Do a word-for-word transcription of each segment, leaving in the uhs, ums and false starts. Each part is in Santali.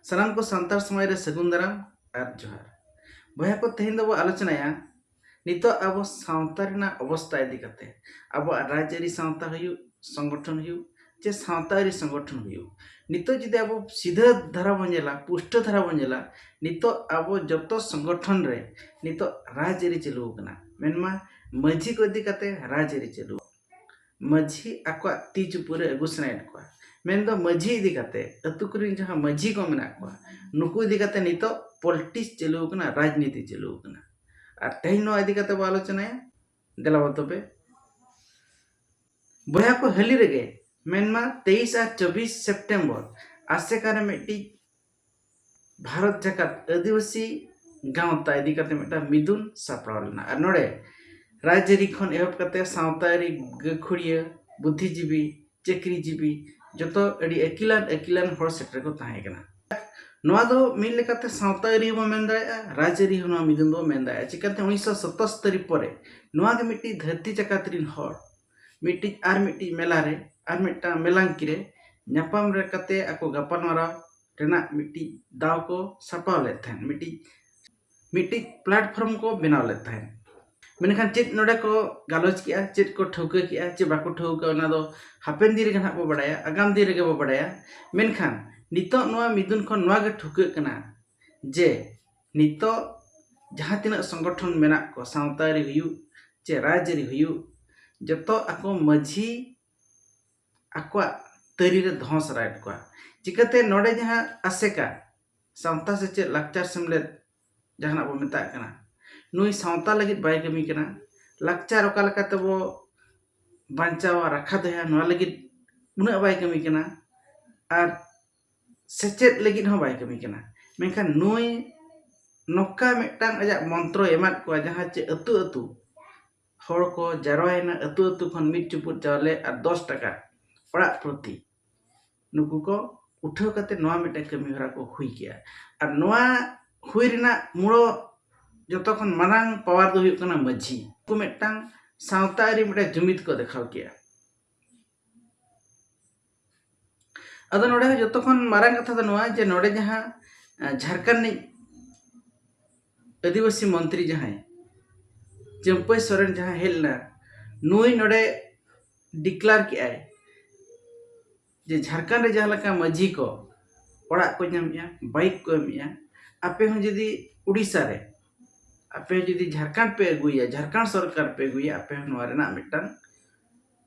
ᱥᱟᱱᱟᱢ ᱠᱚ ᱥᱟᱱᱛᱟᱲ ᱥᱚᱢᱟᱡᱽ ᱨᱮ ᱥᱟᱹᱜᱩᱱ ᱫᱟᱨᱟᱢ ᱟᱨ ᱡᱚᱦᱟᱨ᱾ ᱵᱚᱭᱦᱟ ᱠᱚ, ᱛᱮᱦᱮᱧ ᱫᱚᱵᱚ ᱟᱞᱳᱪᱚᱱᱟᱭᱟ ᱱᱤᱛᱚᱜ ᱟᱵᱚ ᱥᱟᱶᱛᱟ ᱨᱮᱱᱟᱜ ᱚᱵᱚᱥᱛᱟ ᱤᱫᱤ ᱠᱟᱛᱮ᱾ ᱟᱵᱚᱣᱟᱜ ᱨᱟᱡᱽᱟᱹᱨᱤ ᱥᱟᱶᱛᱟ ᱦᱩᱭᱩᱜ, ᱥᱚᱝᱜᱚᱴᱷᱚᱱ ᱦᱩᱭᱩᱜ, ᱪᱮ ᱥᱟᱶᱛᱟ ᱟᱹᱨᱤ ᱥᱚᱝᱜᱚᱴᱷᱚᱱ ᱦᱩᱭᱩᱜ, ᱱᱤᱛᱚᱜ ᱡᱩᱫᱤ ᱟᱵᱚ ᱥᱤᱫᱷᱟᱹ ᱫᱷᱟᱨᱟ ᱵᱚᱱ ᱧᱮᱞᱟ, ᱯᱩᱥᱴᱟᱹ ᱫᱷᱟᱨᱟ ᱵᱚᱱ ᱧᱮᱞᱟ, ᱱᱤᱛᱚᱜ ᱟᱵᱚ ᱡᱚᱛᱚ ᱥᱚᱝᱜᱚᱴᱷᱚᱱ ᱨᱮ ᱱᱤᱛᱚᱜ ᱨᱟᱡᱽᱟᱹᱨᱤ ᱪᱟᱹᱞᱩ ᱟᱠᱟᱱᱟ᱾ ᱢᱮᱱᱢᱟ ᱢᱟᱹᱡᱷᱤ ᱠᱚ ᱤᱫᱤ ᱠᱟᱛᱮ ᱨᱟᱡᱽᱟᱹᱨᱤ ᱪᱟᱹᱞᱩ᱾ ᱢᱟᱹᱡᱷᱤ ᱟᱠᱚᱣᱟᱜ ᱛᱤ ᱪᱩᱯᱩ ᱨᱮ ᱟᱹᱜᱩ ᱥᱟᱱᱟᱭᱮᱫ ᱠᱚᱣᱟ᱾ ᱢᱮᱱᱫᱚ ᱢᱟᱹᱡᱷᱤ ᱤᱫᱤ ᱠᱟᱛᱮ ᱟᱹᱛᱩ ᱠᱚᱨᱮᱱ ᱡᱟᱦᱟᱸ ᱢᱟᱹᱡᱷᱤ ᱠᱚ ᱢᱮᱱᱟᱜ ᱠᱚᱣᱟ, ᱱᱩᱠᱩ ᱤᱫᱤ ᱠᱟᱛᱮ ᱱᱤᱛᱚᱜ ᱯᱚᱞᱤᱴᱤᱠᱥ ᱪᱟᱹᱞᱩ ᱟᱠᱟᱱᱟ, ᱨᱟᱡᱽᱱᱤᱛᱤ ᱪᱟᱹᱞᱩ ᱟᱠᱟᱱᱟ᱾ ᱟᱨ ᱛᱮᱦᱮᱧ ᱱᱚᱣᱟ ᱤᱫᱤ ᱠᱟᱛᱮ ᱵᱚ ᱟᱞᱳᱪᱚᱱᱟᱭᱟ᱾ ᱫᱮᱞᱟ ᱵᱚ ᱛᱚᱵᱮ᱾ ᱵᱚᱭᱦᱟ ᱠᱚ, ᱦᱟᱹᱞᱤ ᱨᱮᱜᱮ ᱢᱮᱱᱢᱟ ᱛᱮᱭᱤᱥ ᱟᱨ ᱪᱚᱵᱵᱤᱥ ᱥᱮᱯᱴᱮᱢᱵᱚᱨ ᱟᱥᱮᱠᱟ ᱨᱮ ᱢᱤᱫᱴᱤᱡ ᱵᱷᱟᱨᱚᱛ ᱡᱟᱠᱟᱛ ᱟᱹᱫᱤᱵᱟᱹᱥᱤ ᱜᱟᱶᱛᱟ ᱤᱫᱤ ᱠᱟᱛᱮ ᱢᱤᱫᱴᱟᱝ ᱢᱤᱫᱩᱱ ᱥᱟᱯᱲᱟᱣ ᱞᱮᱱᱟ᱾ ᱟᱨ ᱱᱚᱰᱮ ᱨᱟᱡᱽᱟᱹᱨᱤ ᱠᱷᱚᱱ ᱮᱦᱚᱵ ᱠᱟᱛᱮ ᱥᱟᱶᱛᱟ ᱟᱹᱨᱤ, ᱜᱟᱹᱠᱷᱩᱲᱤᱭᱟᱹ, ᱵᱩᱫᱽᱫᱷᱤᱡᱤᱵᱤ, ᱪᱟᱹᱠᱨᱤᱡᱤᱵᱤ, ᱡᱚᱛᱚ ᱟᱹᱰᱤ ᱟᱹᱠᱤᱞᱟᱱ ᱟᱹᱠᱤᱞᱟᱱ ᱦᱚᱲ ᱥᱮᱴᱮᱨ ᱠᱚ ᱛᱟᱦᱮᱸ ᱠᱟᱱᱟ᱾ ᱱᱚᱣᱟ ᱫᱚ ᱢᱤᱫ ᱞᱮᱠᱟᱛᱮ ᱥᱟᱶᱛᱟ ᱟᱹᱨᱤ ᱦᱚᱸᱵᱚᱱ ᱢᱮᱱ ᱫᱟᱲᱮᱭᱟᱜᱼᱟ, ᱨᱟᱡᱽᱟᱹᱨᱤ ᱦᱚᱸ ᱱᱚᱣᱟ ᱢᱤᱫᱩᱱ ᱵᱚᱱ ᱢᱮᱱ ᱫᱟᱲᱮᱭᱟᱜᱼᱟ᱾ ᱪᱤᱠᱟᱹᱛᱮ ᱩᱱᱤᱥᱥᱚ ᱥᱟᱛᱟᱥᱛᱚᱨᱤ ᱯᱚᱨᱮ ᱱᱚᱣᱟ ᱜᱮ ᱢᱤᱫᱴᱤᱡ ᱫᱷᱟᱹᱨᱛᱤ ᱡᱟᱠᱟᱛ ᱨᱮᱱ ᱦᱚᱲ ᱢᱤᱫᱴᱤᱡ ᱟᱨ ᱢᱤᱫᱴᱤᱡ ᱢᱮᱞᱟ ᱨᱮ, ᱟᱨ ᱢᱤᱫᱴᱟᱝ ᱢᱮᱞᱟᱝᱠᱤ ᱨᱮ ᱧᱟᱯᱟᱢ ᱨᱮ ᱠᱟᱛᱮ ᱟᱠᱚ ᱜᱟᱯᱟᱞᱢᱟᱨᱟᱣ ᱨᱮᱱᱟᱜ ᱢᱤᱫᱴᱤᱡ ᱫᱟᱣ ᱠᱚ ᱥᱟᱯᱲᱟᱣ ᱞᱮᱫ ᱛᱟᱦᱮᱸᱫ, ᱢᱤᱫᱴᱤᱡ, ᱢᱤᱫᱴᱤᱡ ᱯᱞᱟᱴᱯᱷᱚᱨᱢ ᱠᱚ ᱵᱮᱱᱟᱣ ᱞᱮᱫ ᱛᱟᱦᱮᱸᱫ᱾ ᱢᱮᱱᱠᱷᱟᱱ ᱪᱮᱫ ᱱᱚᱰᱮ ᱠᱚ ᱜᱟᱞᱚᱪ ᱠᱮᱜᱼᱟ, ᱪᱮᱫ ᱠᱚ ᱴᱷᱟᱹᱣᱠᱟᱹ ᱠᱮᱜᱼᱟ, ᱪᱮᱫ ᱵᱟᱠᱚ ᱴᱷᱟᱹᱣᱠᱟᱹ, ᱚᱱᱟ ᱫᱚ ᱦᱟᱯᱮᱱ ᱫᱤᱱ ᱨᱮᱜᱮ ᱱᱟᱦᱟᱜ ᱵᱚ ᱵᱟᱲᱟᱭᱟ, ᱟᱜᱟᱢ ᱫᱤᱱ ᱨᱮᱜᱮ ᱵᱚ ᱵᱟᱲᱟᱭᱟ᱾ ᱢᱮᱱᱠᱷᱟᱱ ᱱᱤᱛᱚᱜ ᱱᱚᱣᱟ ᱢᱤᱫᱩᱱ ᱠᱷᱚᱱ ᱱᱚᱣᱟ ᱜᱮ ᱴᱷᱟᱹᱣᱠᱟᱹᱜ ᱠᱟᱱᱟ ᱡᱮ ᱱᱤᱛᱚᱜ ᱡᱟᱦᱟᱸ ᱛᱤᱱᱟᱹᱜ ᱥᱚᱝᱜᱚᱴᱷᱚᱱ ᱢᱮᱱᱟᱜ ᱠᱚ, ᱥᱟᱶᱛᱟ ᱟᱹᱨᱤ ᱦᱩᱭᱩᱜ ᱪᱮ ᱨᱟᱡᱽᱟᱹᱨᱤ ᱦᱩᱭᱩᱜ, ᱡᱚᱛᱚ ᱟᱠᱚ ᱢᱟᱹᱡᱷᱤ ᱟᱠᱚᱣᱟᱜ ᱛᱟᱹᱨᱤ ᱨᱮ ᱫᱚᱦᱚ ᱥᱟᱨᱟᱭᱮᱫ ᱠᱚᱣᱟ᱾ ᱪᱤᱠᱟᱹᱛᱮ ᱱᱚᱰᱮ ᱡᱟᱦᱟᱸ ᱟᱥᱮᱠᱟ, ᱥᱟᱶᱛᱟ ᱥᱮᱪᱮᱫ ᱞᱟᱠᱪᱟᱨ ᱥᱮᱢᱞᱮᱫ ᱡᱟᱦᱟᱱᱟᱜ ᱵᱚ ᱢᱮᱛᱟᱜ ᱠᱟᱱᱟ, ᱱᱩᱭ ᱥᱟᱶᱛᱟ ᱞᱟᱹᱜᱤᱫ ᱵᱟᱭ ᱠᱟᱹᱢᱤ ᱠᱟᱱᱟ᱾ ᱞᱟᱠᱪᱟᱨ ᱚᱠᱟ ᱞᱮᱠᱟ ᱛᱮᱵᱚ ᱵᱟᱧᱪᱟᱣᱟ, ᱨᱟᱠᱷᱟ ᱫᱚᱦᱚᱭᱟ, ᱱᱚᱣᱟ ᱞᱟᱹᱜᱤᱫ ᱩᱱᱟᱹᱜ ᱵᱟᱭ ᱠᱟᱹᱢᱤ ᱠᱟᱱᱟ᱾ ᱟᱨ ᱥᱮᱪᱮᱫ ᱞᱟᱹᱜᱤᱫ ᱦᱚᱸ ᱵᱟᱭ ᱠᱟᱹᱢᱤ ᱠᱟᱱᱟ᱾ ᱢᱮᱱᱠᱷᱟᱱ ᱱᱩᱭ ᱱᱚᱝᱠᱟ ᱢᱤᱫᱴᱟᱝ ᱟᱡᱟᱜ ᱢᱚᱱᱛᱨᱚᱭ ᱮᱢᱟᱫ ᱠᱚᱣᱟ, ᱡᱟᱦᱟᱸ ᱪᱮ ᱟᱹᱛᱩ ᱟᱹᱛᱩ ᱦᱚᱲ ᱠᱚ ᱡᱟᱨᱣᱟᱭᱮᱱᱟ, ᱟᱹᱛᱩ ᱟᱹᱛᱩ ᱠᱷᱚᱱ ᱢᱤᱫ ᱪᱩᱯᱩᱫ ᱪᱟᱣᱞᱮ ᱟᱨ ᱫᱚᱥ ᱴᱟᱠᱟ ᱚᱲᱟᱜ ᱯᱨᱚᱛᱤ ᱱᱩᱠᱩ ᱠᱚ ᱩᱴᱷᱟᱹᱣ ᱠᱟᱛᱮ ᱱᱚᱣᱟ ᱢᱤᱫᱴᱟᱝ ᱠᱟᱹᱢᱤ ᱦᱚᱨᱟ ᱠᱚ ᱦᱩᱭ ᱠᱮᱜᱼᱟ᱾ ᱟᱨ ᱱᱚᱣᱟ ᱦᱩᱭ ᱨᱮᱱᱟᱜ ᱢᱩᱲᱚ ᱡᱚᱛᱚ ᱠᱷᱚᱱ ᱢᱟᱨᱟᱝ ᱯᱟᱣᱟᱨ ᱫᱚ ᱦᱩᱭᱩᱜ ᱠᱟᱱᱟ ᱢᱟᱹᱡᱷᱤ᱾ ᱩᱱᱠᱩ ᱢᱤᱫᱴᱟᱝ ᱥᱟᱶᱛᱟ ᱟᱹᱨᱤ ᱢᱤᱫᱴᱟᱝ ᱡᱩᱢᱤᱫ ᱠᱚ ᱫᱮᱠᱷᱟᱣ ᱠᱮᱜᱼᱟ᱾ ᱟᱫᱚ ᱱᱚᱰᱮ ᱦᱚᱸ ᱡᱚᱛᱚ ᱠᱷᱚᱱ ᱢᱟᱨᱟᱝ ᱠᱟᱛᱷᱟ ᱫᱚ ᱱᱚᱣᱟ ᱡᱮ ᱱᱚᱰᱮ ᱡᱟᱦᱟᱸ ᱡᱷᱟᱲᱠᱷᱚᱸᱰ ᱨᱤᱱᱤᱡ ᱟᱹᱫᱤᱵᱟᱹᱥᱤ ᱢᱚᱱᱛᱨᱤ ᱡᱟᱦᱟᱸᱭ ᱪᱟᱹᱢᱯᱟᱹᱭ ᱥᱚᱨᱮᱱ ᱡᱟᱦᱟᱸᱭ ᱦᱮᱡ ᱞᱮᱱᱟ, ᱱᱩᱭ ᱱᱚᱰᱮ ᱰᱤᱠᱞᱟᱨ ᱠᱮᱜᱼᱟᱭ ᱡᱮ ᱡᱷᱟᱲᱠᱷᱚᱸᱰ ᱨᱮ ᱡᱟᱦᱟᱸ ᱞᱮᱠᱟ ᱢᱟᱹᱡᱷᱤ ᱠᱚ ᱚᱲᱟᱜ ᱠᱚ ᱧᱟᱢᱮᱜᱼᱟ, ᱵᱟᱭᱤᱠ ᱠᱚ ᱮᱢᱮᱜᱼᱟ, ᱟᱯᱮ ᱦᱚᱸ ᱡᱩᱫᱤ ᱩᱲᱤᱥᱥᱟ ᱨᱮ, ᱟᱯᱮ ᱦᱚᱸ ᱡᱩᱫᱤ ᱡᱷᱟᱲᱠᱷᱚᱸᱰ ᱯᱮ ᱟᱹᱜᱩᱭᱟ, ᱡᱷᱟᱲᱠᱷᱚᱸᱰ ᱥᱚᱨᱠᱟᱨ ᱯᱮ ᱟᱹᱜᱩᱭᱟ, ᱟᱯᱮ ᱦᱚᱸ ᱱᱚᱣᱟ ᱨᱮᱱᱟᱜ ᱢᱤᱫᱴᱟᱝ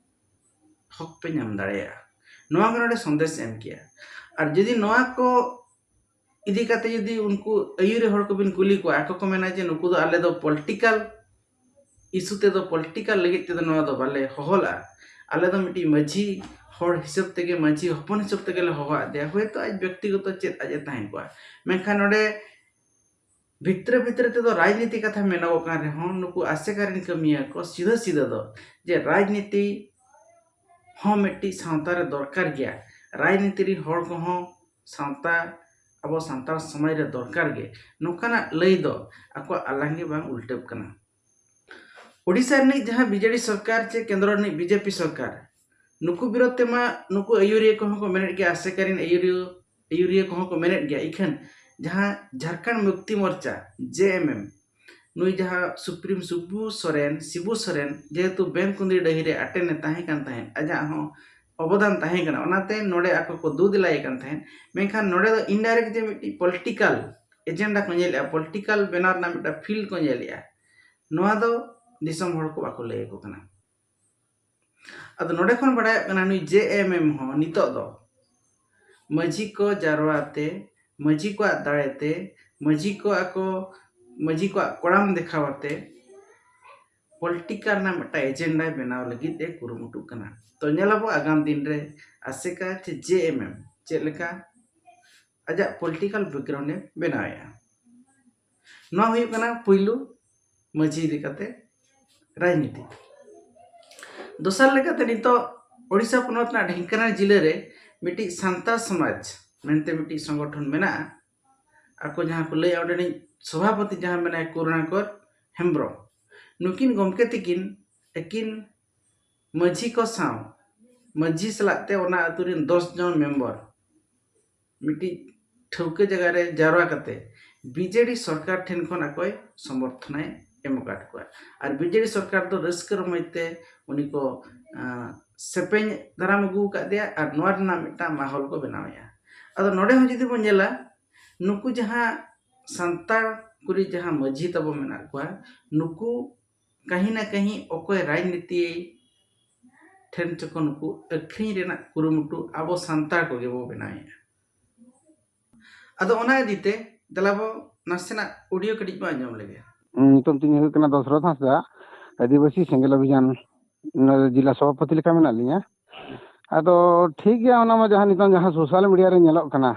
ᱦᱚᱠ ᱯᱮ ᱧᱟᱢ ᱫᱟᱲᱮᱭᱟᱜᱼᱟ᱾ ᱱᱚᱣᱟ ᱜᱮ ᱱᱚᱰᱮ ᱥᱚᱱᱫᱮᱥ ᱮᱢ ᱠᱮᱜᱼᱟ᱾ ᱟᱨ ᱡᱩᱫᱤ ᱱᱚᱣᱟ ᱠᱚ ᱤᱫᱤ ᱠᱟᱛᱮ ᱡᱩᱫᱤ ᱩᱱᱠᱩ ᱟᱹᱭᱩᱨᱤ ᱦᱚᱲ ᱠᱚᱵᱤᱱ ᱠᱩᱞᱤ ᱠᱚᱣᱟ, ᱟᱠᱚ ᱠᱚ ᱢᱮᱱᱟ ᱡᱮ ᱱᱩᱠᱩ ᱫᱚ ᱟᱞᱮ ᱫᱚ ᱯᱚᱞᱤᱴᱤᱠᱟᱞ ᱤᱥᱩ ᱛᱮᱫᱚ, ᱯᱚᱞᱤᱴᱤᱠᱟᱞ ᱞᱟᱹᱜᱤᱫ ᱛᱮᱫᱚ ᱱᱚᱣᱟ ᱫᱚ ᱵᱟᱞᱮ ᱦᱚᱦᱚ ᱞᱟᱜᱼᱟ᱾ ᱟᱞᱮ ᱫᱚ ᱢᱤᱫᱴᱤᱡ ᱢᱟᱹᱡᱷᱤ ᱦᱚᱲ ᱦᱤᱥᱟᱹᱵ ᱛᱮᱜᱮ, ᱢᱟᱹᱡᱷᱤ ᱦᱚᱯᱚᱱ ᱦᱤᱥᱟᱹᱵ ᱛᱮᱜᱮ ᱞᱮ ᱦᱚᱦᱚ ᱟᱫᱮᱭᱟ᱾ ᱦᱳᱭᱛᱳ ᱟᱡ ᱵᱮᱠᱛᱤᱜᱚᱛᱚ ᱪᱮᱫ ᱟᱡ ᱮ ᱛᱟᱦᱮᱸ ᱠᱚᱜᱼᱟ, ᱢᱮᱱᱠᱷᱟᱱ ᱱᱚᱰᱮ ᱵᱷᱤᱛᱨᱤ ᱵᱷᱤᱛᱨᱤ ᱛᱮᱫᱚ ᱨᱟᱡᱽᱱᱤᱛᱤ ᱠᱟᱛᱷᱟ ᱢᱮᱱᱚᱜᱚᱜ ᱠᱟᱱ ᱨᱮᱦᱚᱸ, ᱱᱩᱠᱩ ᱟᱥᱮᱠᱟ ᱨᱮᱱ ᱠᱟᱹᱢᱤᱭᱟᱹ ᱠᱚ ᱥᱤᱫᱷᱟᱹ ᱥᱤᱫᱷᱟᱹ ᱫᱚ ᱡᱮ ᱨᱟᱡᱽᱱᱤᱛᱤ ᱦᱚᱸ ᱢᱤᱫᱴᱤᱡ ᱥᱟᱶᱛᱟ ᱨᱮ ᱫᱚᱨᱠᱟᱨ ᱜᱮᱭᱟ, ᱨᱟᱡᱽᱱᱤᱛᱤ ᱨᱮᱱ ᱦᱚᱲ ᱠᱚᱦᱚᱸ ᱥᱟᱶᱛᱟ, ᱟᱵᱚ ᱥᱟᱱᱛᱟᱲ ᱥᱚᱢᱟᱡᱽ ᱨᱮ ᱫᱚᱨᱠᱟᱨ ᱜᱮ, ᱱᱚᱝᱠᱟᱱᱟᱜ ᱞᱟᱹᱭ ᱫᱚ ᱟᱠᱚᱣᱟᱜ ᱟᱞᱟᱝ ᱜᱮ ᱵᱟᱝ ᱩᱞᱴᱟᱹᱜ ᱠᱟᱱᱟ᱾ ᱳᱰᱤᱥᱟ ᱨᱤᱱᱤᱡ ᱡᱟᱦᱟᱸ ᱵᱤᱡᱮᱰᱤ ᱥᱚᱨᱠᱟᱨ ᱪᱮ ᱠᱮᱱᱫᱨᱚ ᱨᱤᱱᱤᱡ ᱵᱤᱡᱮᱯᱤ ᱥᱚᱨᱠᱟᱨ, ᱱᱩᱠᱩ ᱵᱤᱨᱳᱫᱷ ᱛᱮᱢᱟ ᱱᱩᱠᱩ ᱟᱹᱭᱩᱨᱤᱭᱟᱹ ᱠᱚᱦᱚᱸ ᱠᱚ ᱢᱮᱱᱮᱫ ᱜᱮᱭᱟ, ᱟᱥᱮᱠᱟ ᱨᱤᱱ ᱟᱹᱭᱩᱨᱤᱭᱟᱹ, ᱟᱹᱭᱩᱨᱤᱭᱟᱹ ᱠᱚᱦᱚᱸ ᱠᱚ ᱢᱮᱱᱮᱫ ᱜᱮᱭᱟ, ᱤᱠᱷᱟᱹᱱ ᱡᱟᱦᱟᱸ ᱡᱷᱟᱲᱠᱷᱚᱸᱰ ᱢᱩᱠᱛᱤ ᱢᱳᱨᱪᱟ, ᱡᱮ ᱮᱢ ᱮᱢ, ᱱᱩᱭ ᱡᱟᱦᱟᱸ ᱥᱩᱯᱨᱤᱢ ᱥᱩᱵᱩ ᱥᱚᱨᱮᱱ, ᱥᱤᱵᱩ ᱥᱚᱨᱮᱱ, ᱡᱮᱦᱮᱛᱩ ᱵᱮᱝᱠᱩᱸᱫᱽᱨᱤ ᱰᱟᱹᱦᱤ ᱨᱮ ᱟᱴᱮᱱ ᱮ ᱛᱟᱦᱮᱸ ᱠᱟᱱ ᱛᱟᱦᱮᱸᱫ, ᱟᱡᱟᱜ ᱦᱚᱸ ᱚᱵᱚᱫᱟᱱ ᱛᱟᱦᱮᱸ ᱠᱟᱱᱟ, ᱚᱱᱟᱛᱮ ᱱᱚᱰᱮ ᱟᱠᱚ ᱠᱚ ᱫᱩ ᱫᱮᱞᱟᱭᱮ ᱠᱟᱱ ᱛᱟᱦᱮᱸᱫ᱾ ᱢᱮᱱᱠᱷᱟᱱ ᱱᱚᱰᱮ ᱫᱚ ᱤᱱᱰᱟᱭᱨᱮᱠᱴ ᱡᱮ ᱢᱤᱫᱴᱤᱡ ᱯᱚᱞᱤᱴᱤᱠᱟᱞ ᱮᱡᱮᱱᱰᱟ ᱠᱚ ᱧᱮᱞᱮᱜᱼᱟ, ᱯᱚᱞᱤᱴᱤᱠᱟᱞ ᱵᱮᱱᱟᱣ ᱨᱮᱱᱟᱜ ᱢᱤᱫᱴᱟᱝ ᱯᱷᱤᱞᱰ ᱠᱚ ᱧᱮᱞᱮᱜᱼᱟ, ᱱᱚᱣᱟ ᱫᱚ ᱫᱤᱥᱚᱢ ᱦᱚᱲ ᱠᱚ ᱵᱟᱠᱚ ᱞᱟᱹᱭ ᱟᱠᱚ ᱠᱟᱱᱟ᱾ ᱟᱫᱚ ᱱᱚᱰᱮ ᱠᱷᱚᱱ ᱵᱟᱲᱟᱭᱚᱜ ᱠᱟᱱᱟ, ᱱᱩᱭ ᱡᱮ ᱮᱢ ᱮᱢ ᱦᱚᱸ ᱱᱤᱛᱚᱜ ᱫᱚ ᱢᱟᱹᱡᱷᱤ ᱠᱚ ᱡᱟᱨᱣᱟ ᱛᱮ, ᱢᱟᱹᱡᱷᱤ ᱠᱚᱣᱟᱜ ᱫᱟᱲᱮ ᱛᱮ, ᱢᱟᱹᱡᱷᱤ ᱠᱚ ᱟᱠᱚ, ᱢᱟᱹᱡᱷᱤ ᱠᱚᱣᱟᱜ ᱠᱚᱲᱟᱢ ᱫᱮᱠᱷᱟᱣ ᱟᱛᱮ ᱯᱚᱞᱤᱴᱤᱠᱟᱞ ᱨᱮᱱᱟᱜ ᱢᱤᱫᱴᱟᱝ ᱮᱡᱮᱱᱰᱟᱭ ᱵᱮᱱᱟᱣ ᱞᱟᱹᱜᱤᱫ ᱮ ᱠᱩᱨᱩᱢᱩᱴᱩᱜ ᱠᱟᱱᱟ᱾ ᱛᱚ ᱧᱮᱞ ᱟᱵᱚ ᱟᱜᱟᱢ ᱫᱤᱱ ᱨᱮ ᱟᱥᱮᱠᱟ ᱪᱮ ᱡᱮ ᱮᱢ ᱮᱢ ᱪᱮᱫ ᱞᱮᱠᱟ ᱟᱡᱟᱜ ᱯᱚᱞᱤᱴᱤᱠᱟᱞ ᱵᱮᱠᱜᱨᱟᱣᱩᱱᱰ ᱮ ᱵᱮᱱᱟᱣᱮᱜᱼᱟ᱾ ᱱᱚᱣᱟ ᱦᱩᱭᱩᱜ ᱠᱟᱱᱟ ᱯᱩᱭᱞᱩ ᱢᱟᱹᱡᱷᱤ ᱤᱫᱤ ᱠᱟᱛᱮ ᱨᱟᱡᱽᱱᱤᱛᱤ᱾ ᱫᱚᱥᱟᱨ ᱞᱮᱠᱟᱛᱮ ᱱᱤᱛᱚᱜ ᱳᱰᱤᱥᱟ ᱯᱚᱱᱚᱛ ᱨᱮᱱᱟᱜ ᱰᱷᱮᱝᱠᱟᱱᱟᱞ ᱡᱤᱞᱟᱹ ᱨᱮ ᱢᱤᱫᱴᱤᱡ ᱥᱟᱱᱛᱟᱲ ᱥᱚᱢᱟᱡᱽ ᱢᱮᱱᱛᱮ ᱢᱤᱫᱴᱤᱡ ᱥᱚᱝᱜᱚᱴᱷᱚᱱ ᱢᱮᱱᱟᱜᱼᱟ᱾ ᱟᱠᱚ ᱡᱟᱦᱟᱸ ᱠᱚ ᱞᱟᱹᱭᱟ, ᱚᱸᱰᱮᱱᱤᱡ ᱥᱚᱵᱷᱟᱯᱚᱛᱤ ᱡᱟᱦᱟᱸ ᱢᱮᱱᱟᱭᱟ ᱠᱚᱨᱩᱬᱟᱠᱚᱨ ᱦᱮᱢᱵᱨᱚᱢ, ᱱᱩᱠᱤᱱ ᱜᱚᱢᱠᱮ ᱛᱤᱠᱤᱱ ᱟᱹᱠᱤᱱ ᱢᱟᱹᱡᱷᱤ ᱠᱚ ᱥᱟᱶ ᱢᱟᱹᱡᱷᱤ ᱥᱟᱞᱟᱜ ᱛᱮ ᱚᱱᱟ ᱟᱹᱛᱩ ᱨᱮᱱ ᱫᱚᱥ ᱡᱚᱱ ᱢᱮᱢᱵᱚᱨ ᱢᱤᱫᱴᱤᱡ ᱴᱷᱟᱹᱣᱠᱟᱹ ᱡᱟᱭᱜᱟ ᱨᱮ ᱡᱟᱣᱨᱟ ᱠᱟᱛᱮ ᱵᱤᱡᱮᱰᱤ ᱥᱚᱨᱠᱟᱨ ᱴᱷᱮᱱ ᱠᱷᱚᱱ ᱟᱠᱚᱭ ᱥᱚᱢᱚᱨᱛᱷᱚᱱᱮ ᱮᱢ ᱟᱠᱟᱫ ᱠᱚᱣᱟ᱾ ᱟᱨ ᱵᱤᱡᱮᱰᱤ ᱥᱚᱨᱠᱟᱨ ᱫᱚ ᱨᱟᱹᱥᱠᱟᱹ ᱨᱚᱢᱚᱡᱽ ᱛᱮ ᱩᱱᱤ ᱠᱚ ᱟᱸ, ᱥᱮᱯᱮᱧ ᱫᱟᱨᱟᱢ ᱟᱹᱜᱩ ᱟᱠᱟᱫ ᱫᱮᱭᱟ ᱟᱨ ᱱᱚᱣᱟ ᱨᱮᱱᱟᱜ ᱢᱤᱫᱴᱟᱝ ᱢᱟᱦᱚᱞ ᱠᱚ ᱵᱮᱱᱟᱣᱮᱫᱼᱟ᱾ ᱟᱫᱚ ᱱᱚᱰᱮ ᱦᱚᱸ ᱡᱩᱫᱤ ᱵᱚᱱ ᱧᱮᱞᱟ, ᱱᱩᱠᱩ ᱡᱟᱦᱟᱸ ᱥᱟᱱᱛᱟᱲ ᱠᱩᱲᱤ ᱡᱟᱦᱟᱸ ᱢᱟᱹᱡᱷᱤ ᱛᱟᱵᱚ ᱢᱮᱱᱟᱜ ᱠᱚᱣᱟ, ᱱᱩᱠᱩ ᱠᱟᱹᱦᱤ ᱱᱟ ᱠᱟᱹᱦᱤ ᱚᱠᱚᱭ ᱨᱟᱡᱽᱱᱤᱛᱤ ᱴᱷᱮᱱ ᱪᱚᱠᱚ ᱱᱩᱠᱩ ᱟᱹᱠᱷᱨᱤᱧ ᱨᱮᱱᱟᱜ ᱠᱩᱨᱩᱢᱩᱴᱩ ᱟᱵᱚ ᱥᱟᱱᱛᱟᱲ ᱠᱚᱜᱮ ᱵᱚ ᱵᱮᱱᱟᱣᱮᱫᱼᱟ᱾ ᱟᱫᱚ ᱚᱱᱟ ᱤᱫᱤ ᱛᱮ ᱫᱮᱞᱟ ᱵᱚ ᱱᱟᱥᱮᱱᱟᱜ ᱚᱰᱤᱭᱳ ᱠᱟᱹᱴᱤᱡ ᱵᱚ ᱟᱸᱡᱚᱢ ᱞᱮᱜᱮ᱾ ᱧᱩᱛᱩᱢ ᱛᱤᱧ ᱦᱩᱭᱩᱜ ᱠᱟᱱᱟ ᱫᱚᱥᱨᱚᱛᱷ ᱦᱟᱸᱥᱫᱟ, ᱟᱹᱫᱤᱵᱟᱹᱥᱤ ᱥᱮᱸᱜᱮᱞ ᱚᱵᱷᱤᱡᱟᱱ ᱡᱤᱞᱟ ᱥᱚᱵᱷᱟᱯᱚᱛᱤ ᱞᱮᱠᱟ ᱢᱮᱱᱟᱜ ᱞᱤᱧᱟ᱾ ᱟᱫᱚ ᱴᱷᱤᱠ ᱜᱮᱭᱟ, ᱚᱱᱟ ᱢᱟ ᱡᱟᱦᱟᱸ ᱱᱤᱛᱚᱝ ᱡᱟᱦᱟᱸ ᱥᱳᱥᱟᱞ ᱢᱤᱰᱤᱭᱟ ᱨᱮ ᱧᱮᱞᱚᱜ ᱠᱟᱱᱟ,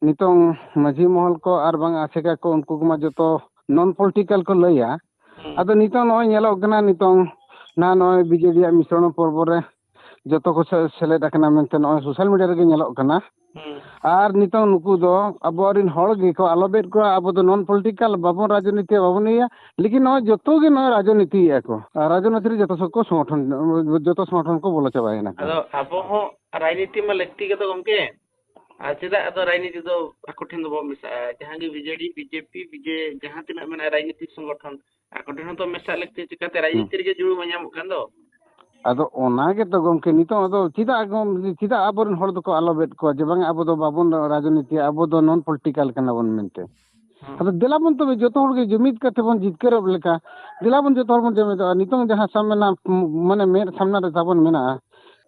ᱱᱤᱛᱚᱝ ᱢᱟᱹᱡᱷᱤ ᱢᱚᱦᱚᱞ ᱠᱚ ᱟᱨ ᱵᱟᱝ ᱟᱥᱮᱠᱟ ᱠᱚ, ᱩᱱᱠᱩ ᱠᱚᱢᱟ ᱡᱚᱛᱚ ᱱᱚᱱ ᱯᱚᱞᱤᱴᱤᱠᱟᱞ ᱠᱚ ᱞᱟᱹᱭᱟ᱾ ᱟᱫᱚ ᱱᱤᱛᱚᱝ ᱱᱚᱜᱼᱚᱭ ᱧᱮᱞᱚᱜ ᱠᱟᱱᱟ, ᱱᱤᱛᱚᱝ ᱱᱟ ᱱᱚᱜᱼᱚᱭ ᱵᱤᱡᱮᱰᱤ ᱭᱟᱜ ᱢᱤᱥᱨᱚᱬ ᱯᱚᱨᱵᱚ ᱨᱮ ᱡᱚᱛᱚ ᱠᱚ ᱥᱮ-, ᱥᱮᱞᱮᱫ ᱟᱠᱟᱱᱟ ᱢᱮᱱᱛᱮ ᱱᱚᱜᱼᱚᱭ ᱥᱳᱥᱟᱞ ᱢᱤᱰᱤᱭᱟ ᱨᱮᱜᱮ ᱧᱮᱞᱚᱜ ᱠᱟᱱᱟ᱾ ᱟᱨ ᱱᱤᱛᱚᱝ ᱱᱩᱠᱩ ᱫᱚ ᱟᱵᱚ ᱨᱮᱱ ᱦᱚᱲ ᱜᱮᱠᱚ ᱟᱞᱚᱵᱮᱫ ᱠᱚᱣᱟ, ᱟᱵᱚ ᱫᱚ ᱱᱚᱱ ᱯᱚᱞᱤᱴᱤᱠᱟᱞ, ᱵᱟᱵᱚᱱ ᱨᱟᱡᱽᱱᱤᱛᱤᱭᱟ, ᱵᱟᱵᱚᱱ ᱤᱭᱟᱹᱭᱟ, ᱞᱮᱠᱤᱱ ᱱᱚᱜᱼᱚᱭ ᱡᱚᱛᱚ ᱜᱮ ᱱᱚᱜᱼᱚᱭ ᱨᱟᱡᱽᱱᱤᱛᱤᱭᱮᱫᱼᱟ ᱠᱚ᱾ ᱟᱨ ᱨᱟᱡᱽᱱᱤᱛᱤ ᱨᱮ ᱡᱚᱛᱚ ᱥᱚᱵ ᱠᱚ ᱥᱚᱝᱜᱚᱴᱷᱚᱱ, ᱡᱚᱛᱚ ᱥᱚᱝᱜᱚᱴᱷᱚᱱ ᱠᱚ ᱵᱚᱞᱚ ᱪᱟᱵᱟᱭᱮᱱᱟ ᱠᱚ᱾ ᱟᱫᱚ ᱟᱵᱚ ᱦᱚᱸ ᱨᱟᱡᱽᱱᱤᱛᱤ ᱢᱟ ᱞᱟᱹᱠᱛᱤ ᱜᱮ ᱫᱚ ᱜᱚᱢᱠᱮ, ᱟᱨ ᱪᱮᱫᱟᱜ ᱟᱫᱚ ᱨᱟᱡᱽᱱᱤᱛᱤ ᱫᱚ ᱟᱠᱚ ᱴᱷᱮᱱ ᱫᱚᱵᱚ ᱢᱮᱥᱟᱜᱼᱟ? ᱡᱟᱦᱟᱸ ᱜᱮ ᱵᱤᱡᱮᱰᱤ, ᱵᱤᱡᱮᱯᱤ, ᱵᱤᱡᱮ ᱡᱟᱦᱟᱸ ᱛᱤᱱᱟᱹᱜ ᱢᱮᱱᱟᱜᱼᱟ ᱨᱟᱡᱽᱱᱤᱛᱤ ᱥᱚᱝᱜᱚᱴᱷᱚᱱ, ᱟᱠᱚ ᱴᱷᱮᱱ ᱦᱚᱸᱛᱚ ᱢᱮᱥᱟᱜ ᱞᱟᱹᱠᱛᱤ, ᱪᱤᱠᱟᱛᱮ ᱨᱟᱡᱽᱱᱤᱛᱤ ᱨᱮᱜᱮ ᱡᱩᱲᱩ ᱢᱟ ᱧᱟᱢᱚᱜ ᱠᱟᱱ ᱫᱚ᱾ ᱟᱫᱚ ᱚᱱᱟ ᱜᱮᱛᱚ ᱜᱚᱢᱠᱮ, ᱱᱤᱛᱚᱝ ᱟᱫᱚ ᱪᱮᱫᱟᱜ ᱜᱚᱢ-, ᱪᱮᱫᱟᱜ ᱟᱵᱚᱨᱮᱱ ᱦᱚᱲ ᱫᱚᱠᱚ ᱟᱞᱚᱵᱮᱫ ᱠᱚᱣᱟ ᱡᱮ ᱵᱟᱝ ᱟᱵᱚ ᱫᱚ ᱵᱟᱵᱚᱱ ᱨᱟᱡᱽᱱᱤᱛᱤᱭᱟ, ᱟᱵᱚ ᱫᱚ ᱱᱚᱱ ᱯᱚᱞᱤᱴᱤᱠᱟᱞ ᱠᱟᱱᱟ ᱵᱚᱱ ᱢᱮᱱᱛᱮ? ᱟᱫᱚ ᱫᱮᱞᱟ ᱵᱚᱱ ᱛᱚᱵᱮ ᱡᱚᱛᱚ ᱦᱚᱲ ᱜᱮ ᱡᱩᱢᱤᱫ ᱠᱟᱛᱮ ᱵᱚᱱ ᱡᱤᱛᱠᱟᱹᱨᱚᱜ ᱞᱮᱠᱟ, ᱫᱮᱞᱟ ᱵᱚᱱ ᱡᱚᱛᱚ ᱦᱚᱲ ᱵᱚᱱ ᱡᱩᱢᱤᱫᱚᱜᱼᱟ᱾ ᱱᱤᱛᱚᱝ ᱡᱟᱦᱟᱸ ᱥᱟᱢᱱᱟ, ᱢᱟᱱᱮ ᱢᱮᱫ ᱥᱟᱢᱱᱟ ᱨᱮ ᱛᱟᱵᱚᱱ ᱢᱮᱱᱟᱜᱼᱟ,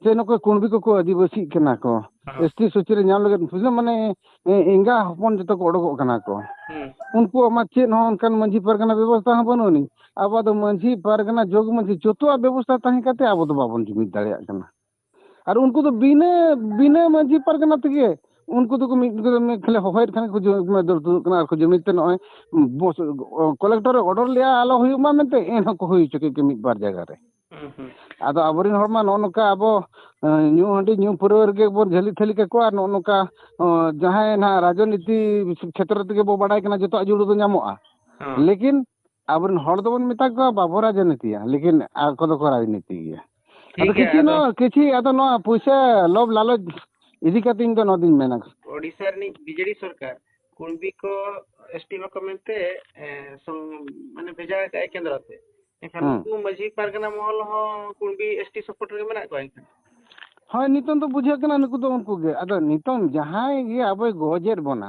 ᱡᱮ ᱱᱩᱠᱩ ᱠᱩᱬᱵᱤ ᱠᱚᱠᱚ ᱟᱹᱫᱤᱵᱟᱹᱥᱤᱜ ᱠᱟᱱᱟ ᱠᱚ, ᱮᱥᱴᱤ ᱥᱩᱪᱤ ᱨᱮ ᱧᱟᱢ ᱞᱟᱹᱜᱤᱫ ᱵᱩᱡᱷᱟᱹᱣ, ᱢᱟᱱᱮ ᱮ-, ᱮᱸᱜᱟ ᱦᱚᱯᱚᱱ ᱡᱚᱛᱚ ᱠᱚ ᱚᱰᱚᱠᱚᱜ ᱠᱟᱱᱟ ᱠᱚ᱾ ᱩᱱᱠᱩᱣᱟᱜ ᱢᱟ ᱪᱮᱫ ᱦᱚᱸ ᱚᱱᱠᱟᱱ ᱢᱟᱹᱡᱷᱤ ᱯᱟᱨᱜᱟᱱᱟ ᱵᱮᱵᱚᱥᱛᱷᱟ ᱦᱚᱸ ᱵᱟᱹᱱᱩᱜ ᱟᱹᱱᱤᱡ᱾ ᱟᱵᱚᱣᱟᱜ ᱫᱚ ᱢᱟᱹᱡᱷᱤ ᱯᱟᱨᱜᱟᱱᱟ, ᱡᱚᱜᱽ ᱢᱟᱹᱡᱷᱤ, ᱡᱚᱛᱚᱣᱟᱜ ᱵᱮᱵᱚᱥᱛᱷᱟ ᱛᱟᱦᱮᱸ ᱠᱟᱛᱮ ᱟᱵᱚ ᱫᱚ ᱵᱟᱵᱚᱱ ᱡᱩᱢᱤᱫ ᱫᱟᱲᱮᱭᱟᱜ ᱠᱟᱱᱟ᱾ ᱟᱨ ᱩᱱᱠᱩ ᱫᱚ ᱵᱤᱱᱟᱹ, ᱵᱤᱱᱟᱹ ᱢᱟᱹᱡᱷᱤ ᱯᱟᱨᱜᱟᱱᱟ ᱛᱮᱜᱮ ᱩᱱᱠᱩ ᱫᱚᱠᱚ ᱢᱤᱫ, ᱢᱤᱫ ᱠᱷᱟᱹᱞᱤ ᱦᱚᱦᱚᱭᱮᱫ ᱠᱷᱟᱱ ᱠᱚ ᱡᱩ-, ᱫᱟᱹᱲ ᱛᱩᱫᱩᱜ ᱠᱟᱱᱟ ᱟᱨ ᱠᱚ ᱡᱩᱢᱤᱫ ᱛᱮ ᱱᱚᱜᱼᱚᱭ ᱵᱚᱥ-, ᱠᱚᱞᱮᱠᱴᱚᱨ ᱮ ᱚᱰᱟᱨ ᱞᱮᱜᱼᱟ ᱟᱞᱚ ᱦᱩᱭᱩᱜ ᱢᱟ ᱢᱮᱱᱛᱮ, ᱮᱱᱦᱚᱸ ᱠᱚ ᱦᱩᱭ ᱦᱚᱪᱚ ᱠᱮᱫ ᱜᱮ ᱢᱤᱫ ᱵᱟᱨ ᱡᱟᱭᱜᱟ ᱨᱮ᱾ ᱟᱫᱚ ᱟᱵᱚᱨᱮᱱ ᱦᱚᱲ ᱢᱟ ᱱᱚᱜᱼᱚ ᱱᱚᱝᱠᱟ ᱟᱵᱚ, ᱮ, ᱧᱩ ᱦᱟᱺᱰᱤ ᱧᱩ ᱯᱟᱹᱣᱨᱟᱹ ᱨᱮᱜᱮ ᱵᱚᱱ ᱡᱷᱟᱹᱞᱤ ᱴᱷᱟᱹᱞᱤ ᱠᱟᱠᱚᱣᱟ᱾ ᱟᱨ ᱱᱚᱜᱼᱚ ᱱᱚᱝᱠᱟ, ᱚ, ᱡᱟᱦᱟᱸᱭ ᱱᱟᱦᱟᱜ ᱨᱟᱡᱽᱱᱤᱛᱤ ᱠᱷᱮᱛᱨᱚ ᱛᱮᱜᱮ ᱵᱚ ᱵᱟᱰᱟᱭ ᱠᱟᱱᱟ ᱡᱚᱛᱚᱣᱟᱜ ᱡᱩᱲᱩ ᱫᱚ ᱧᱟᱢᱚᱜᱼᱟ᱾ ᱞᱮᱠᱤᱱ ᱟᱵᱚᱨᱮᱱ ᱦᱚᱲ ᱫᱚᱵᱚᱱ ᱢᱮᱛᱟ ᱠᱚᱣᱟ ᱵᱟᱵᱚ ᱨᱟᱡᱽᱱᱤᱛᱤᱭᱟ, ᱞᱮᱠᱤᱱ ᱟᱠᱚ ᱫᱚᱠᱚ ᱨᱟᱡᱽᱱᱤᱛᱤ ᱜᱮᱭᱟ᱾ ᱴᱷᱤᱠ ᱟᱫᱚ ᱜᱮᱭᱟ, ᱠᱤᱪᱷᱩ ᱟᱫᱚ ᱱᱚᱣᱟ, ᱠᱤᱪᱷᱩ ᱟᱫᱚ ᱱᱚᱣᱟ ᱯᱩᱭᱥᱟᱹ ᱞᱚᱵᱷ ᱞᱟᱞᱚᱪ ᱤᱫᱤ ᱠᱟᱛᱮ ᱤᱧ ᱫᱚ ᱱᱚᱣᱟ ᱫᱚᱧ ᱢᱮᱱᱟ᱾ ᱳᱰᱤᱥᱟ ᱨᱤᱱᱤᱡ ᱵᱤᱡᱮᱰᱤ ᱥᱚᱨᱠᱟᱨ ᱠᱩᱬᱵᱤ ᱠᱚ ᱮᱥᱴᱤ ᱵᱟᱠᱚ ᱢᱮᱱᱛᱮ, ᱮ, ᱥᱚᱝ-, ᱢᱟᱱᱮ ᱵᱷᱮᱡᱟ ᱟᱠᱟᱫ ᱠᱮᱱᱫᱨᱚ ᱛᱮ᱾ ᱮᱱᱠᱷᱟᱱ ᱦᱮᱸ᱾ ᱩᱱᱠᱩ ᱢᱟᱹᱡᱷᱤ ᱯᱟᱨᱜᱟᱱᱟ ᱢᱚᱦᱚᱞ ᱦᱚᱸ ᱠᱩᱬᱵᱤ ᱮᱥᱴᱤ ᱥᱟᱯᱳᱨᱴ ᱨᱮᱜᱮ ᱢᱮᱱᱟᱜ ᱠᱚᱣᱟ ᱮᱱᱠᱷᱟᱱ᱾ ᱦᱳᱭ, ᱱᱤᱛᱚᱝ ᱫᱚ ᱵᱩᱡᱷᱟᱹᱜ ᱠᱟᱱᱟ ᱱᱩᱠᱩ ᱫᱚ ᱩᱱᱠᱩ ᱜᱮ᱾ ᱟᱫᱚ ᱱᱤᱛᱚᱝ ᱡᱟᱦᱟᱸᱭ ᱜᱮ ᱟᱵᱚᱭ ᱜᱚᱡᱮᱫ ᱵᱚᱱᱟ,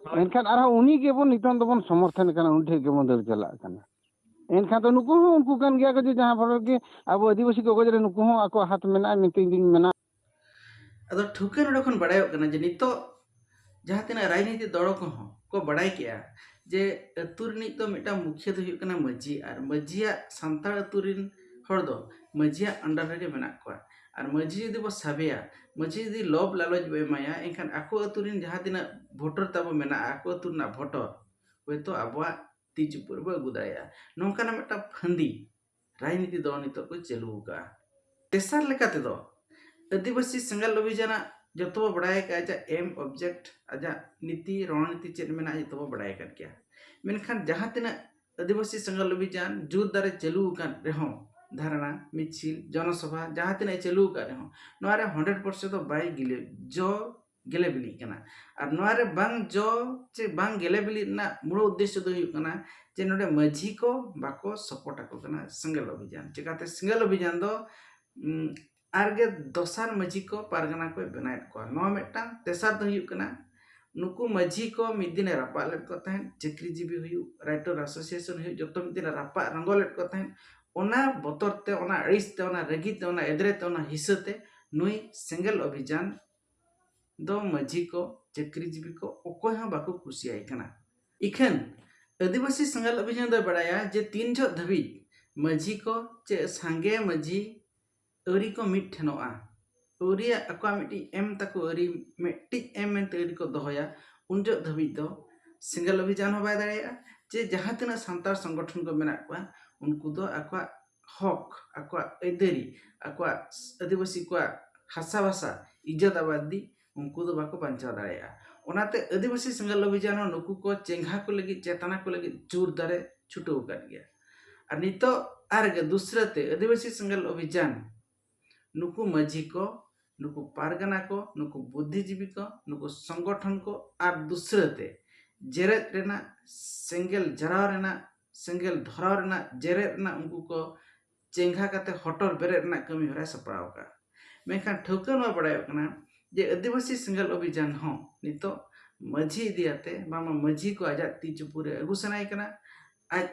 ᱦᱳᱭ᱾ ᱮᱱᱠᱷᱟᱱ ᱟᱨᱦᱚᱸ ᱩᱱᱤ ᱜᱮᱵᱚᱱ ᱱᱤᱛᱚᱝ ᱫᱚᱵᱚᱱ ᱥᱚᱢᱚᱨᱛᱷᱚᱱ ᱠᱟᱱᱟ, ᱩᱱᱤ ᱴᱷᱮᱱ ᱜᱮᱵᱚᱱ ᱫᱟᱹᱲ ᱪᱟᱞᱟᱜ ᱠᱟᱱᱟ᱾ ᱮᱱᱠᱷᱟᱱ ᱫᱚ ᱱᱩᱠᱩ ᱦᱚᱸ ᱩᱱᱠᱩ ᱠᱟᱱ ᱜᱮᱭᱟ ᱠᱚ, ᱡᱮ ᱡᱟᱦᱟᱸ ᱯᱷᱚᱞᱚ ᱨᱮᱜᱮ ᱟᱵᱚ ᱟᱹᱫᱤᱵᱟᱹᱥᱤ ᱠᱚ ᱜᱚᱡ ᱨᱮ ᱱᱩᱠᱩ ᱦᱚᱸ ᱟᱠᱚᱣᱟᱜ ᱦᱟᱛ ᱢᱮᱱᱟᱜᱼᱟ ᱢᱮᱱᱛᱮ ᱤᱧ ᱫᱩᱧ ᱢᱮᱱᱟ᱾ ᱟᱫᱚ ᱴᱷᱟᱹᱣᱠᱟᱹ ᱱᱚᱰᱮ ᱠᱷᱚᱱ ᱵᱟᱲᱟᱭᱚᱜ ᱠᱟᱱᱟ ᱡᱮ ᱱᱤᱛᱚᱜ ᱡᱟᱦᱟᱸ ᱛᱤᱱᱟᱹᱜ ᱨᱟᱡᱽᱱᱤᱛᱤ ᱫᱚᱞ ᱠᱚᱦᱚᱸ ᱠᱚ ᱵᱟᱲᱟᱭ ᱠᱮᱜᱼᱟ ᱡᱮ ᱟᱹᱛᱩ ᱨᱤᱱᱤᱡ ᱫᱚ ᱢᱤᱫᱴᱟᱝ ᱢᱩᱠᱷᱤᱭᱟᱹ ᱫᱚ ᱦᱩᱭᱩᱜ ᱠᱟᱱᱟ ᱢᱟᱹᱡᱷᱤ, ᱟᱨ ᱢᱟᱹᱡᱷᱤᱭᱟᱜ, ᱥᱟᱱᱛᱟᱲ ᱟᱹᱛᱩ ᱨᱤᱱ ᱦᱚᱲ ᱫᱚ ᱢᱟᱹᱡᱷᱤᱭᱟᱜ under ᱨᱮᱜᱮ ᱢᱮᱱᱟᱜ ᱠᱚᱣᱟ᱾ ᱟᱨ ᱢᱟᱹᱡᱷᱤ ᱡᱩᱫᱤ ᱵᱚ ᱥᱟᱵᱮᱭᱟ, ᱢᱟᱹᱡᱷᱤ ᱡᱩᱫᱤ ᱞᱚᱵᱽ ᱞᱟᱞᱚᱪ ᱵᱚ ᱮᱢᱟᱭᱟ, ᱮᱱᱠᱷᱟᱱ ᱟᱠᱚ ᱟᱹᱛᱩ ᱨᱤᱱ ᱡᱟᱦᱟᱸ ᱛᱤᱱᱟᱹᱜ ᱵᱷᱳᱴᱟᱨ ᱛᱟᱵᱚ ᱢᱮᱱᱟᱜᱼᱟ, ᱟᱠᱚ ᱟᱹᱛᱩ ᱨᱮᱱᱟᱜ ᱵᱷᱳᱴᱟᱨ ᱦᱚᱭᱛᱳ ᱟᱵᱚᱣᱟᱜ ᱛᱤ ᱪᱩᱯᱩᱫ ᱨᱮᱵᱚ ᱟᱹᱜᱩ ᱫᱟᱲᱮᱭᱟᱜᱼᱟ᱾ ᱱᱚᱝᱠᱟᱱᱟᱜ ᱢᱤᱫᱴᱟᱝ ᱯᱷᱟᱹᱱᱫᱤ ᱨᱟᱡᱽᱱᱤᱛᱤ ᱫᱚᱞ ᱱᱤᱛᱚᱜ ᱠᱚ ᱪᱟᱹᱞᱩ ᱟᱠᱟᱫᱼᱟ᱾ ᱛᱮᱥᱟᱨ ᱞᱮᱠᱟ ᱛᱮᱫᱚ ᱟᱹᱫᱤᱵᱟᱹᱥᱤ ᱥᱮᱸᱜᱮᱞ ᱚᱵᱷᱤᱡᱟᱱᱟᱜ ᱡᱚᱛᱚ ᱵᱚ ᱵᱟᱲᱟᱭ ᱟᱠᱟᱫᱼᱟ, ᱟᱡᱟᱜ aim, object, ᱟᱡᱟᱜ ᱱᱤᱛᱤ ᱨᱚᱬᱱᱤᱛᱤ ᱪᱮᱫ ᱢᱮᱱᱟᱜᱼᱟ, ᱡᱚᱛᱚ ᱵᱚ ᱵᱟᱲᱟᱭ ᱟᱠᱟᱫ ᱜᱮᱭᱟ᱾ ᱢᱮᱱᱠᱷᱟᱱ ᱡᱟᱦᱟᱸ ᱛᱤᱱᱟᱹᱜ ᱟᱹᱫᱤᱵᱟᱹᱥᱤ ᱥᱮᱸᱜᱮᱞ ᱚᱵᱷᱤᱡᱟᱱ ᱡᱳᱨ ᱫᱟᱨᱮ ᱪᱟᱹᱞᱩ ᱟᱠᱟᱱ ᱨᱮᱦᱚᱸ, ᱫᱷᱟᱨᱱᱟ, ᱢᱤᱪᱷᱤᱞ, ᱡᱚᱱᱚᱥᱚᱵᱷᱟ ᱡᱟᱦᱟᱸ ᱛᱤᱱᱟᱹᱜ ᱮ ᱪᱟᱹᱞᱩ ᱟᱠᱟᱫ ᱨᱮᱦᱚᱸ, ᱱᱚᱣᱟ ᱨᱮ hundred percent ᱫᱚ ᱵᱟᱭ ᱜᱤᱞᱟᱹ-, ᱡᱚ ᱜᱮᱞᱮ ᱵᱤᱞᱤᱜ ᱠᱟᱱᱟ᱾ ᱟᱨ ᱱᱚᱣᱟ ᱨᱮ ᱵᱟᱝ ᱡᱚ ᱪᱮ ᱵᱟᱝ ᱜᱮᱞᱮ ᱵᱤᱞᱤᱜ ᱨᱮᱱᱟᱜ ᱢᱩᱲ ᱩᱫᱽᱫᱮᱥᱥᱚ ᱫᱚ ᱦᱩᱭᱩᱜ ᱠᱟᱱᱟ ᱡᱮ ᱱᱚᱰᱮ ᱢᱟᱹᱡᱷᱤ ᱠᱚ ᱵᱟᱠᱚ support ᱟᱠᱚ ᱠᱟᱱᱟ ᱥᱮᱸᱜᱮᱞ ᱚᱵᱷᱤᱡᱟᱱ᱾ ᱪᱤᱠᱟᱹᱛᱮ ᱥᱮᱸᱜᱮᱞ ᱚᱵᱷᱤᱡᱟᱱ ᱫᱚ, ᱩᱸ, ᱟᱨᱜᱮ ᱫᱚᱥᱟᱨ ᱢᱟᱹᱡᱷᱤ ᱠᱚ ᱯᱟᱨᱜᱟᱱᱟ ᱠᱚᱭ ᱵᱮᱱᱟᱣᱮᱫ ᱠᱚᱣᱟ᱾ ᱱᱚᱣᱟ ᱢᱤᱫᱴᱟᱝ᱾ ᱛᱮᱥᱟᱨ ᱫᱚ ᱦᱩᱭᱩᱜ ᱠᱟᱱᱟ, ᱱᱩᱠᱩ ᱢᱟᱹᱡᱷᱤ ᱠᱚ ᱢᱤᱫ ᱫᱤᱱᱮ ᱨᱟᱯᱟᱜ ᱞᱮᱫ ᱠᱚ ᱛᱟᱦᱮᱸᱫ, ᱪᱟᱹᱠᱨᱤᱡᱤᱵᱤ ᱦᱩᱭᱩᱜ, Writers Association ᱦᱩᱭᱩᱜ, ᱡᱚᱛᱚ ᱢᱤᱫ ᱫᱤᱱᱮ ᱨᱟᱯᱟᱜ ᱨᱚᱝᱜᱚ ᱞᱮᱫ ᱠᱚ ᱛᱟᱦᱮᱸᱫ᱾ ᱚᱱᱟ ᱵᱚᱛᱚᱨ ᱛᱮ, ᱚᱱᱟ ᱟᱹᱲᱤᱥ ᱛᱮ, ᱚᱱᱟ ᱨᱟᱹᱜᱤ ᱛᱮ, ᱚᱱᱟ ᱮᱫᱽᱨᱮ ᱛᱮ, ᱚᱱᱟ ᱦᱤᱥᱟᱹ ᱛᱮ ᱱᱩᱭ ᱥᱮᱸᱜᱮᱞ ᱚᱵᱷᱤᱡᱟᱱ ᱫᱚ ᱢᱟᱹᱡᱷᱤ ᱠᱚ, ᱪᱟᱹᱠᱨᱤᱡᱤᱵᱤ ᱠᱚ ᱚᱠᱚᱭ ᱦᱚᱸ ᱵᱟᱠᱚ ᱠᱩᱥᱤᱭᱟᱭ ᱠᱟᱱᱟ᱾ ᱤᱠᱷᱟᱹᱱ ᱟᱹᱫᱤᱵᱟᱹᱥᱤ ᱥᱮᱸᱜᱮᱞ ᱚᱵᱷᱤᱡᱟᱱ ᱫᱚᱭ ᱵᱟᱲᱟᱭᱟ ᱡᱮ ᱛᱤᱱ ᱡᱚᱦᱚᱜ ᱫᱷᱟᱹᱵᱤᱡ ᱢᱟᱹᱡᱷᱤ ᱠᱚ ᱪᱮ ᱥᱟᱸᱜᱮ ᱢᱟᱹᱡᱷᱤ ᱟᱹᱣᱨᱤ ᱠᱚ ᱢᱤᱫ ᱴᱷᱮᱱᱚᱜᱼᱟ, ᱟᱹᱣᱨᱤᱭᱟᱜ ᱟᱠᱚᱣᱟᱜ ᱢᱤᱫᱴᱤᱡ ᱮᱢ ᱛᱟᱠᱚ ᱟᱹᱨᱤ, ᱢᱤᱫᱴᱤᱡ ᱮᱢ ᱢᱮᱱᱛᱮ ᱟᱹᱨᱤ ᱠᱚ ᱫᱚᱦᱚᱭᱟ, ᱩᱱ ᱡᱚᱦᱚᱜ ᱫᱷᱟᱹᱵᱤᱡ ᱫᱚ ᱥᱮᱸᱜᱮᱞ ᱚᱵᱷᱤᱡᱟᱱ ᱦᱚᱸ ᱵᱟᱭ ᱫᱟᱲᱮᱭᱟᱜᱼᱟ, ᱪᱮ ᱡᱟᱦᱟᱸ ᱛᱤᱱᱟᱹᱜ ᱥᱟᱱᱛᱟᱲ ᱥᱚᱝᱜᱚᱴᱷᱚᱱ ᱠᱚ ᱢᱮᱱᱟᱜ ᱠᱚᱣᱟ, ᱩᱱᱠᱩ ᱫᱚ ᱟᱠᱚᱣᱟᱜ ᱦᱚᱠ, ᱟᱠᱚᱣᱟᱜ ᱟᱹᱭᱫᱟᱹᱨᱤ, ᱟᱠᱚᱣᱟᱜ ᱟᱹᱫᱤᱵᱟᱹᱥᱤ ᱠᱚᱣᱟᱜ ᱦᱟᱥᱟ ᱵᱷᱟᱥᱟ, ᱤᱡᱽᱡᱚᱛ ᱟᱵᱟᱫᱤ, ᱩᱱᱠᱩ ᱫᱚ ᱵᱟᱠᱚ ᱵᱟᱧᱪᱟᱣ ᱫᱟᱲᱮᱭᱟᱜᱼᱟ᱾ ᱚᱱᱟᱛᱮ ᱟᱹᱫᱤᱵᱟᱹᱥᱤ ᱥᱮᱸᱜᱮᱞ ᱚᱵᱷᱤᱡᱟᱱ ᱦᱚᱸ ᱱᱩᱠᱩ ᱠᱚ ᱪᱮᱸᱜᱷᱟ ᱠᱚ ᱞᱟᱹᱜᱤᱫ, ᱪᱮᱛᱟᱱᱟ ᱠᱚ ᱞᱟᱹᱜᱤᱫ ᱡᱳᱨ ᱫᱟᱨᱮ ᱪᱷᱩᱴᱟᱹᱣ ᱟᱠᱟᱫ ᱜᱮᱭᱟ᱾ ᱟᱨ ᱱᱤᱛᱚᱜ ᱟᱨ ᱜᱮ ᱫᱩᱥᱨᱟᱹ ᱛᱮ ᱟᱹᱫᱤᱵᱟᱹᱥᱤ ᱥᱮᱸᱜᱮᱞ ᱚᱵᱷᱤᱡᱟᱱ ᱱᱩᱠᱩ ᱢᱟᱹᱡᱷᱤ ᱠᱚ, ᱱᱩᱠᱩ ᱯᱟᱨᱜᱟᱱᱟ ᱠᱚ, ᱱᱩᱠᱩ ᱵᱩᱫᱽᱫᱷᱤᱡᱤᱵᱤ ᱠᱚ, ᱱᱩᱠᱩ ᱥᱚᱝᱜᱚᱴᱷᱚᱱ ᱠᱚ ᱟᱨ ᱫᱩᱥᱨᱟᱹ ᱛᱮ ᱡᱮᱨᱮᱫ ᱨᱮᱱᱟᱜ, ᱥᱮᱸᱜᱮᱞ ᱡᱟᱨᱟᱣ ᱨᱮᱱᱟᱜ, ᱥᱮᱸᱜᱮᱞ ᱫᱷᱚᱨᱟᱣ ᱨᱮᱱᱟᱜ, ᱡᱮᱨᱮᱫ ᱨᱮᱱᱟᱜ ᱩᱱᱠᱩ ᱠᱚ ᱪᱮᱸᱜᱷᱟ ᱠᱟᱛᱮ ᱦᱚᱴᱚᱨ ᱵᱮᱨᱮᱫ ᱨᱮᱱᱟᱜ ᱠᱟᱹᱢᱤ ᱦᱚᱨᱟᱭ ᱥᱟᱯᱲᱟᱣ ᱟᱠᱟᱫᱼᱟ᱾ ᱢᱮᱱᱠᱷᱟᱱ ᱴᱷᱟᱹᱣᱠᱟᱹ ᱱᱚᱣᱟ ᱵᱟᱲᱟᱭᱚᱜ ᱠᱟᱱᱟ ᱡᱮ ᱟᱹᱫᱤᱵᱟᱹᱥᱤ ᱥᱮᱸᱜᱮᱞ ᱚᱵᱷᱤᱡᱟᱱ ᱦᱚᱸ ᱱᱤᱛᱚᱜ ᱢᱟᱹᱡᱷᱤ ᱤᱫᱤ ᱟᱛᱮ, ᱵᱟᱝᱢᱟ ᱢᱟᱹᱡᱷᱤ ᱠᱚ ᱟᱡᱟᱜ ᱛᱤ ᱪᱩᱯᱩ ᱨᱮ ᱟᱹᱜᱩ ᱥᱟᱱᱟᱭᱮ ᱠᱟᱱᱟ᱾ ᱟᱡ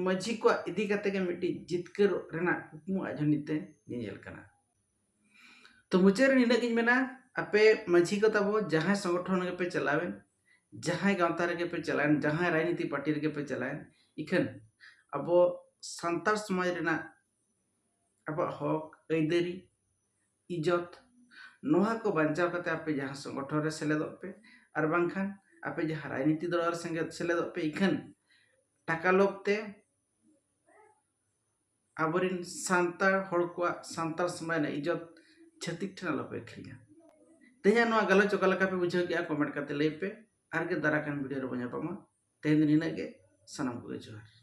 ᱢᱟᱹᱡᱷᱤ ᱠᱚᱣᱟᱜ ᱤᱫᱤ ᱠᱟᱛᱮ ᱜᱮ ᱢᱤᱫᱴᱤᱡ ᱡᱤᱛᱠᱟᱹᱨ ᱨᱮᱱᱟᱜ ᱠᱩᱠᱢᱩ ᱟᱡ ᱦᱚᱸ ᱱᱤᱛᱮ ᱧᱮᱧᱮᱞ ᱠᱟᱱᱟ᱾ ᱛᱚ ᱢᱩᱪᱟᱹᱫ ᱨᱮ ᱱᱤᱱᱟᱹᱜ ᱜᱤᱧ ᱢᱮᱱᱟ, ᱟᱯᱮ ᱢᱟᱹᱡᱷᱤ ᱠᱚ ᱛᱟᱵᱚ ᱡᱟᱦᱟᱸᱭ ᱥᱚᱝᱜᱚᱴᱷᱚᱱ ᱜᱮᱯᱮ ᱪᱟᱞᱟᱣᱮᱱ, ᱡᱟᱦᱟᱸᱭ ᱜᱟᱶᱛᱟ ᱨᱮᱜᱮ ᱯᱮ ᱪᱟᱞᱟᱣᱮᱱ, ᱡᱟᱦᱟᱸᱭ ᱨᱟᱡᱽᱱᱤᱛᱤ ᱯᱟᱨᱴᱤ ᱨᱮᱜᱮ ᱯᱮ ᱪᱟᱞᱟᱣᱮᱱ, ᱤᱠᱷᱟᱹᱱ ᱟᱵᱚ ᱥᱟᱱᱛᱟᱲ ᱥᱚᱢᱟᱡᱽ ᱨᱮᱱᱟᱜ ᱟᱵᱚᱣᱟᱜ ᱦᱚᱠ ᱟᱹᱭᱫᱟᱹᱨᱤ, ᱤᱡᱚᱛ, ᱱᱚᱣᱟ ᱠᱚ ᱵᱟᱧᱪᱟᱣ ᱠᱟᱛᱮ ᱟᱯᱮ ᱡᱟᱦᱟᱸ ᱥᱚᱝᱜᱚᱴᱷᱚᱱ ᱨᱮ ᱥᱮᱞᱮᱫᱚᱜ ᱯᱮ, ᱟᱨ ᱵᱟᱝᱠᱷᱟᱱ ᱟᱯᱮ ᱡᱟᱦᱟᱸ ᱨᱟᱡᱽᱱᱤᱛᱤ ᱫᱚᱞ ᱨᱮ ᱥᱮᱸᱜᱮ- ᱥᱮᱞᱮᱫᱚᱜ ᱯᱮ, ᱤᱠᱷᱟᱹᱱ ᱴᱟᱠᱟ ᱞᱳᱵᱷ ᱛᱮ ᱟᱵᱚᱨᱮᱱ ᱥᱟᱱᱛᱟᱲ ᱦᱚᱲ ᱠᱚᱣᱟᱜ, ᱥᱟᱱᱛᱟᱲ ᱥᱚᱢᱟᱡᱽ ᱨᱮᱱᱟᱜ ᱤᱡᱚᱛ ᱪᱷᱟᱹᱛᱤᱠ ᱴᱷᱮᱱ ᱟᱞᱚᱯᱮ ᱟᱹᱠᱷᱨᱤᱧᱟ᱾ ᱛᱮᱦᱮᱧᱟᱜ ᱱᱚᱣᱟ ᱜᱟᱞᱚᱪ ᱚᱠᱟ ᱞᱮᱠᱟ ᱯᱮ ᱵᱩᱡᱷᱟᱹᱣ ᱠᱮᱜᱼᱟ, ᱠᱚᱢᱮᱱᱴ ᱠᱟᱛᱮ ᱞᱟᱹᱭ ᱯᱮ᱾ ᱟᱨ ᱜᱮ ᱫᱟᱨᱟ ᱠᱟᱱ ᱵᱷᱤᱰᱤᱭᱳ ᱨᱮᱵᱚᱱ ᱧᱟᱯᱟᱢᱟ᱾ ᱛᱮᱦᱮᱧ ᱫᱚ ᱱᱤᱱᱟᱹᱜ ᱜᱮ᱾ ᱥᱟᱱᱟᱢ ᱠᱚᱜᱮ ᱡᱚᱦᱟᱨ᱾